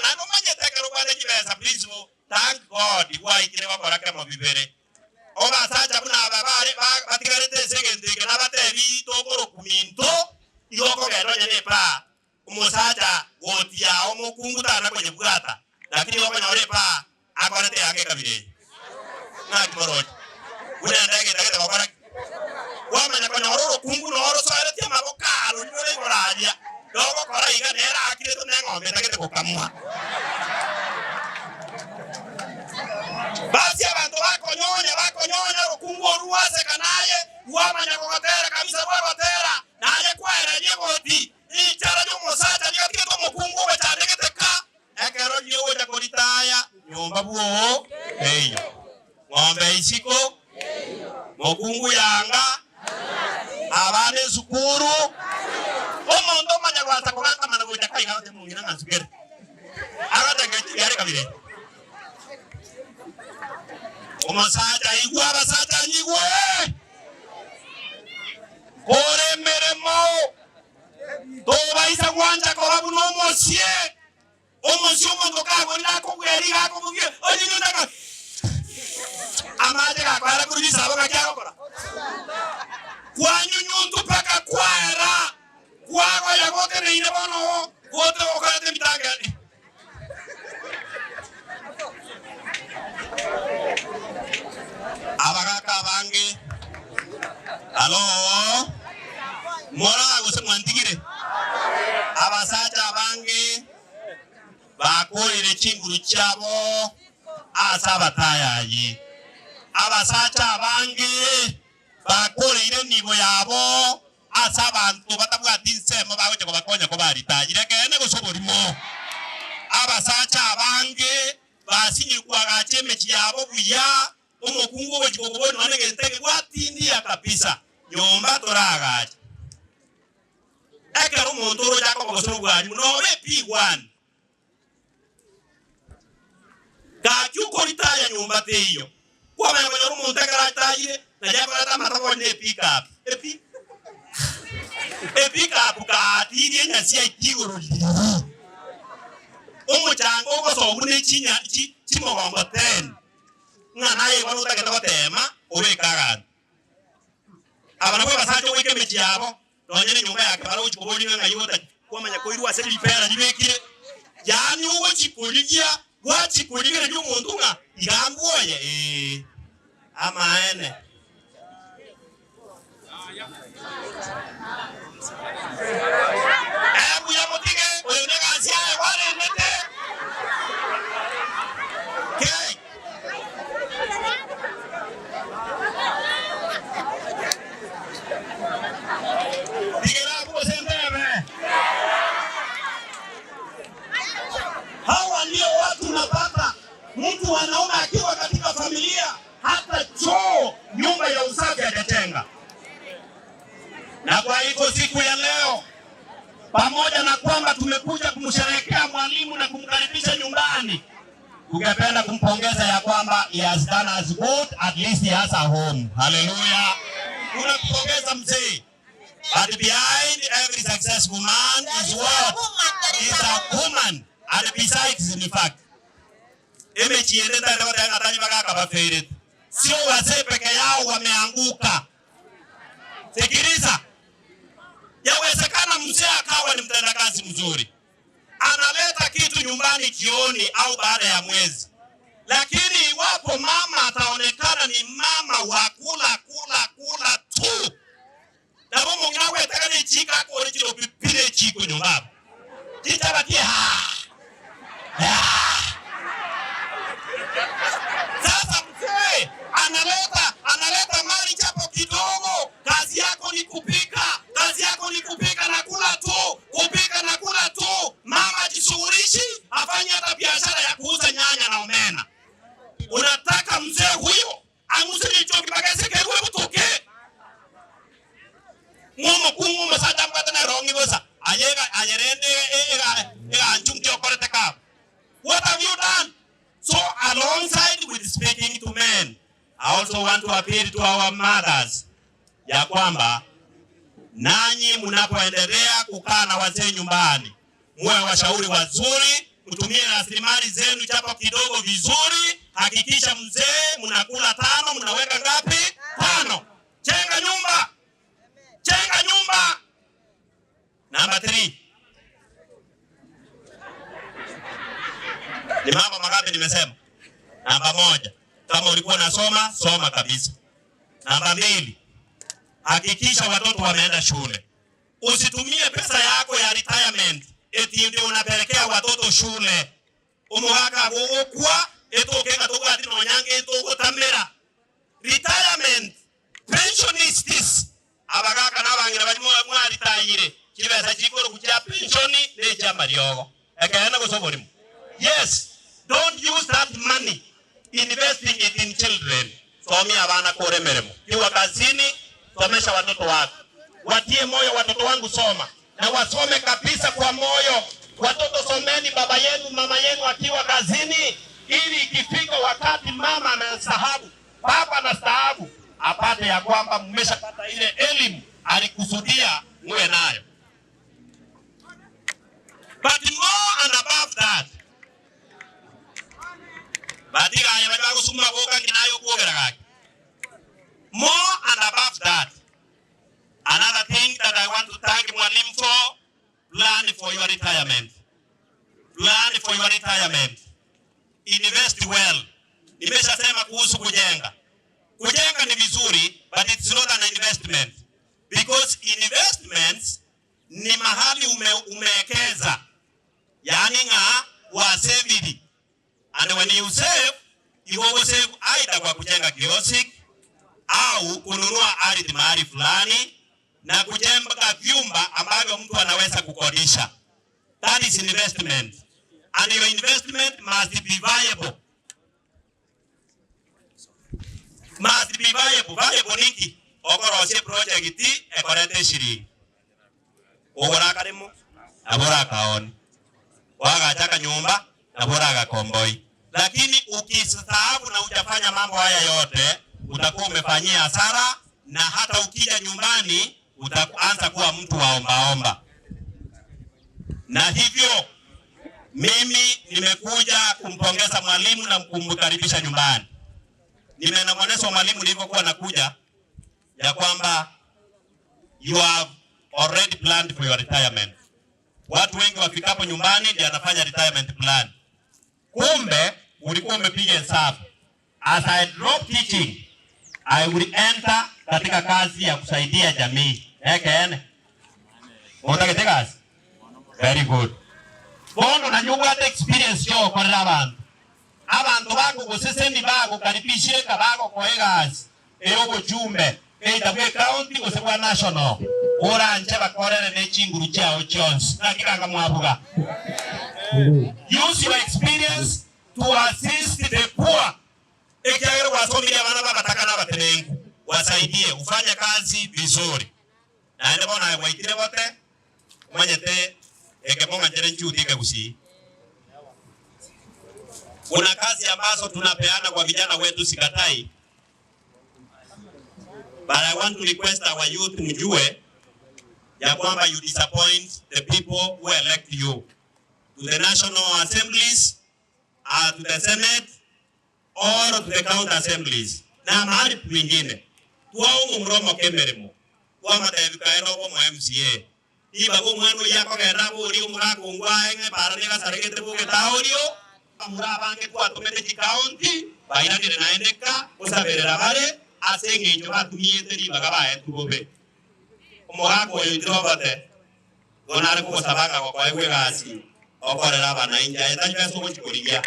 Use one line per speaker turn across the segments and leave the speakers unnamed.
Nano manyete ekero obwate chibesa principal, thank God gwaikire gokora kemo bibere. Obasacha buna aba bare batigarete ase egento eke nabatebi tokorokwa minto, igo okogenda onye ne epaa omosacha gotia omokungu tana koyebwata, lakini okonyora epaa akorete eyanga ekabira eye. Ng'aki moroche? Buna endege etagete gokora ki? Kwamanya konyora orokungu noo rosoeretie amaboko aro rore igoro aria, rogokora iga nere aakiretwe neng'ombe etagete gokamwa. Basi abanto bakonyonya, bakonyonya orokungu orwo rwaseka naye rwamanya kogotera kabisa rwagotera, naye kwaereria egoti, Inchara y'omosacha nigo atigete omokungu ogochandegete ka. Ekero riria ogocha koritaya nyomba bwoo teiyo, ng'ombe isiko, mokungu yanga, abana esukuru, omonto omanya goansa kogakamana gocha kaiga agote mong'ina ng'a nsukere, agote ng'e yare kabere. Omosacha igwe abasacha nyigwe, kore emeremo, tobaisa gwancha koba buna omosie. Omosie omonto kagorire akobwera iga akobugia, onyunyunta ng'a amache gakoera korwa risabo ng'aki agokora? Kwanyunyuntwa mpaka kwaera, kwagoya goteneine bono gote okorete ebitange. Abagaka abange, Halo, mora gose mwantigire? Abasacha abange bakorire chinguru chiabo ase abatayayi. Abasacha abange bakoreire enibo yabo ase abanto batabwati nsemo bagocha kobakonya kobaritayire ekeene gose oborimo. Abasacha abange basinyire koagacha emechie yabo buya, omokungu ogochia kokoboria nonya negento eke gwatindia kabisa, nyomba toraagache. Ekero omonto oroche akoba gose nobwarimu, nobe P1. Gaki okoritaya nyomba teiyo. Kwamanya konyora omonto ekero atayire, naye akorete amatabo onye ne epickup. Epi epickup gatirie enyasi aikia igoro riria. Omochanga ogosoa buna chinya chi chimogongo ten, ng'a naye bono otagete gotema obeke aganto. Aba nabwo abasacha ogoika emechie yabo, Nonya nenyomba yake barogochia koboria ng'a ng'ai ogotacha. Kwamanya koirwa ase rifera ribekire, yaani ogochia korigia, gwachia korigereria omonto ng'a iga ngwoye, ee, amaene. Ee, buya motige, oyo negasi yaye gwarendete. Kei. Tigera abwo gose ntebe. Hawa ndio watu napata mtu wanaume akiwa katika familia hata choo nyumba ya usafi hajatenga. Na kwa hivyo siku ya leo, pamoja na kwamba tumekuja kumsherehekea mwalimu na kumkaribisha nyumbani, tungependa kumpongeza ya kwamba he has done us good, at least he has a home. Haleluya! Tunakupongeza mzee. But behind every successful man is what? Is a woman. And besides, in fact, emechie ende ntagete goteba ng'a tari bagaka baferete. Sio wazee peke yao wameanguka. Sikiliza. Yawezekana mzee akawa ni mtendakazi mzuri, analeta kitu nyumbani jioni au baada ya mwezi, lakini iwapo mama ataonekana ni mama wa kula kula kula tu, nabo omong'ina agwetega ne echiko akore chirobi pire echiko nyomba abo chichabatie ha ha. Sasa mzee analeta mali japo kidogo, kazi yako ni kupika, kazi yako ni kupika na kula tu, kupika na kula tu. Mama ajishughulishi, afanye hata biashara ya kuuza nyanya na omena. Unataka mzee huyo ang'use richoki bagese kerwe butuke ng'omokungu omosacha ambwate na erongi bosa ayega ayerende eganchu nki kabo. What have you done? So alongside with speaking to men, I also want to appeal to our mothers ya kwamba nanyi mnapoendelea kukaa na wazee nyumbani, muwe washauri wazuri, Mtumie rasilimali zenu japo kidogo vizuri. Hakikisha mzee mnakula tano, mnaweka ngapi? Tano. Jenga nyumba, jenga nyumba. Namba 3. Ni mambo mangapi nimesema? Namba 1, kama ulikuwa unasoma, soma kabisa. Namba 2, hakikisha watoto wameenda shule. Usitumie pesa yako ya retirement eti ndio unapelekea watoto shule. Umuhaka gugukwa etukenga tugwati nonyange etugutamira. Retirement pensionistis abagaka nabangira barimo mwaritayire kibesa chikoro kucha pensioni ne chama ryogo ekena gusoborimo. Yes, don't use that money investing it in children. Somia abana kore meremo. Kiwa kazini, somesha watoto wako. Watie moyo watoto wangu soma. Na wasome kabisa kwa moyo. Watoto someni baba yenu, mama yenu akiwa kazini, ili ikifika wakati mama anastaafu, baba anastaafu, apate ya kwamba mmeshapata ile elimu alikusudia muwe nayo. But more and above that, batika haya bali bakusuma boka kinayo kuogera kake. More and above that, another thing that I want to thank Mwalimu for, plan for your retirement. Plan for your retirement. Invest well. Nimeshasema kuhusu kujenga. Kujenga ni vizuri, but it's not an investment. Because investments ni mahali umewekeza. Yani nga wasevili. And when you save, you always save either kwa kujenga kiosk au kununua ardhi mahali fulani na kujenga vyumba ambavyo mtu anaweza kukodisha. That is investment. And your investment must be viable. Must be viable. Viable niki? Okorosie project ekorete shilingi. Ogora karimo na bora kaoni. Wagachaka nyumba na bora gakomboi. Lakini ukistaafu na hujafanya mambo haya yote, utakuwa umefanyia hasara, na hata ukija nyumbani utaanza kuwa mtu wa ombaomba. Na hivyo mimi nimekuja kumpongeza mwalimu na kumkaribisha nyumbani. Nimenong'onezwa mwalimu nilipokuwa nakuja ya kwamba you have already planned for your retirement. Watu wengi wafikapo nyumbani ndio anafanya retirement plan. Kumbe ulikuwa umepiga hesabu. As I drop teaching, I will enter katika kazi ya kusaidia jamii. Ekene. Unataka kazi? Very good. Bono na nyugwa experience yo korera abantu. Abantu bako guseseni bako karibishire kabako koegas. Eyo gochumbe. Eita bwe county gose bwa national. Oranje bakorere ne chinguru chao chonse. Nakikanga mwabuga. Use your experience to assist the poor. Ekiagera wasomile abana babataka n'abatenengu. Wasaidie ufanye kazi vizuri. Na ndio bona waitire bote. Manyete ekemonga njere nchuti ekagusi. Kuna kazi ambazo tunapeana kwa vijana wetu, sikatai. But I want to request our youth mjue ya kwamba you disappoint the people who elect you to the national assemblies, to the senate or to the county assemblies. Na mahali kwingine twaumu mromo kemeremo twamatebi kaeno bo mo MCA iba bo mwanu yako genda buri umurako ngwaenge bara nega saregete buge taurio amura bange twatumete ji county bairanire naendeka gusaberera bare ase ng'encho batumiete ribaga baetu bobe omogaka oyo ndirobate bono are kogosabanga gokoegwa egasi okorera abananchi aye tari besa ogochikorigia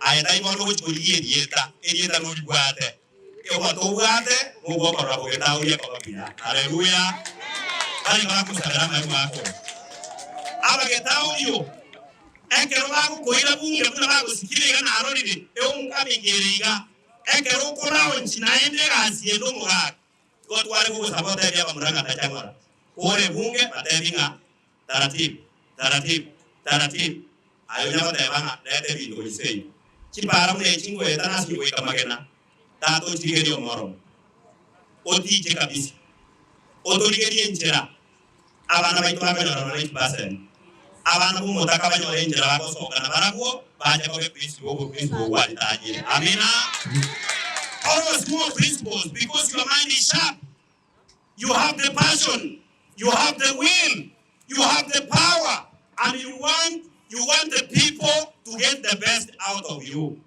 aye tari bono ogochikorigia erieta erieta noribwate obatobwate mogokorora bogetauria kobabina. Haleluya. Bari barakusabera amaigo ako abagetaurio ekero bagokoira bunge buna bagosikire iga narorire eomukamingere iga ekero okoraonchi naende egasi ende omogaka igo tware kogosaba otebia abamurang'a tachang'ora ore bunge batebi ng'a taratibu taratibu taratibu ayo nyabateba ng'a rete binto goisei chibara buna echi ngoeta nase goika magena tato otigerie omoro otiche kabisa otorigerie enchera abana baito bakonyora 90%. Abana b'umutaka banyora injira bagosokana barabwo baje babe principal obo principal walitanyire. Amina. Always more principles because your mind is sharp. You have the passion, you have the will, you have the power, and you want the people to get the best out of you.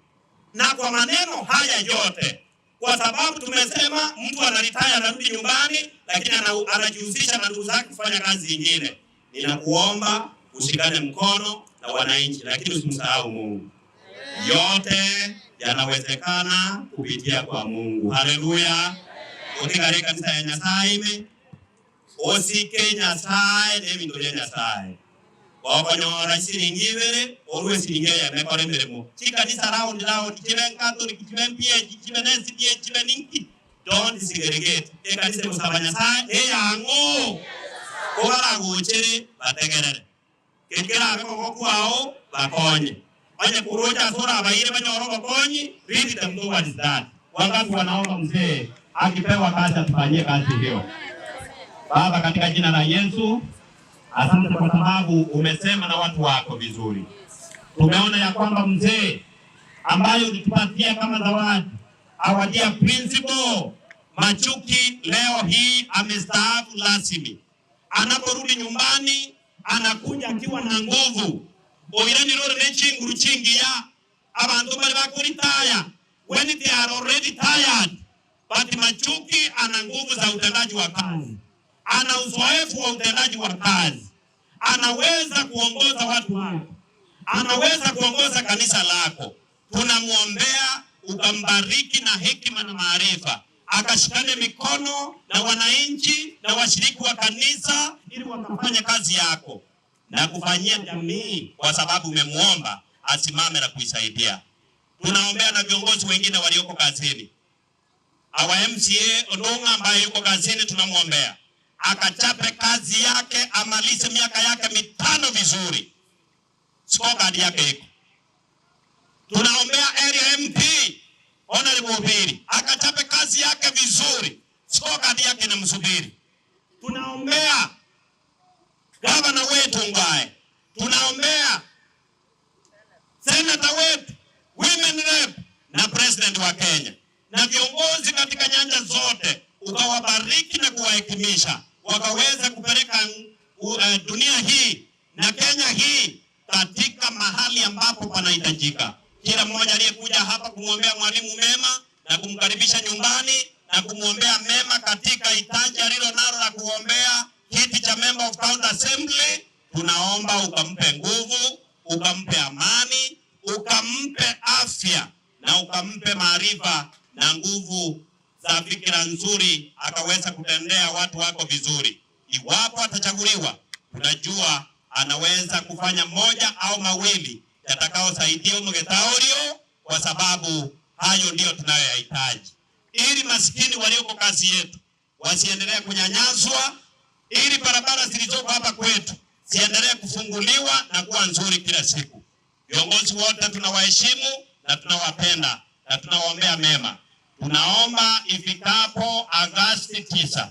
Na kwa maneno haya yote, kwa sababu tumesema mtu anaretire anarudi nyumbani, lakini anajihusisha na ndugu zake kufanya kazi zingine. Ninakuomba ushikane mkono na wananchi, lakini usimsahau Mungu. Yote yanawezekana kupitia kwa Mungu. Haleluya! Utigare kanisa ya Nyasaye ime osike Nyasaye n'ebintu bya Nyasaye okonyora siringi ibere orwe siringi eyemo ekore emeremo chikanisa round round, chibe Catholic, chibe PAG, chibe NCBA, chibe ninki, don't segregate. Ekanisa egosaba Nyasaye eyang'o kobaragonchere bategerere kekerabe kogokwao bakonye onye kuroja sura abaire banyoro bakonyi. Read them towards that. Wangapi wanaomba mzee akipewa kazi atufanyie kazi hiyo? Baba, katika jina la Yesu, asante kwa sababu umesema na watu wako vizuri. Tumeona ya kwamba mzee ambaye ulitupatia kama zawadi, our dear principal Machuki, leo hii amestaafu rasmi. Anaporudi nyumbani anakuja akiwa na nguvu oirani rore nechinguru chingiya abantu bali bakuritaya when they are already tired, but Machuki ana nguvu za utendaji wa kazi, ana uzoefu wa utendaji wa kazi, anaweza kuongoza watu wako, anaweza kuongoza kanisa lako. Tunamwombea ukambariki na hekima na maarifa, akashikane mikono na wananchi na washiriki wa kanisa ili wakafanye kazi yako na kufanyia jamii, kwa sababu umemuomba asimame na kuisaidia. Tunaombea na viongozi wengine walioko kazini. Our MCA Odonga ambaye yuko kazini, tunamwombea akachape kazi yake, amalize miaka yake 5 vizuri, scorecard yake iko. Tunaombea area MP Honorable Obiri akachape kazi yake vizuri, scorecard yake inamsubiri. Tunaombea gavana wetu Ngwae, tunaombea senata wetu, women rep na president wa Kenya na viongozi katika nyanja zote, ukawabariki na kuwahekimisha wakaweza kupeleka dunia hii na Kenya hii katika mahali ambapo panahitajika. Kila mmoja aliyekuja hapa kumwombea mwalimu mema na kumkaribisha nyumbani na kumwombea mema katika hitaji alilo nalo la kuombea kiti cha Member of County Assembly, tunaomba ukampe nguvu, ukampe amani, ukampe afya na ukampe maarifa na nguvu za fikira nzuri, akaweza kutendea watu wako vizuri. Iwapo atachaguliwa, tunajua anaweza kufanya moja au mawili yatakayosaidia Umugetaorio, kwa sababu hayo ndiyo tunayoyahitaji, ili masikini walioko kazi yetu wasiendelee kunyanyaswa, ili barabara zilizoko hapa kwetu ziendelee kufunguliwa na kuwa nzuri kila siku. Viongozi wote tunawaheshimu na tunawapenda na tunawaombea mema. Tunaomba ifikapo Agasti 9,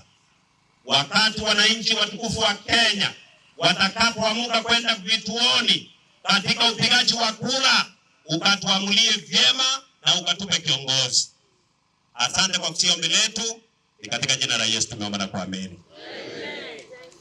wakati wananchi watukufu wa Kenya watakapoamuka kwenda vituoni katika upigaji wa kura, ukatuamulie vyema na ukatupe kiongozi. Asante kwa kusikia ombi letu, ni katika jina la Yesu tumeomba na kuamini.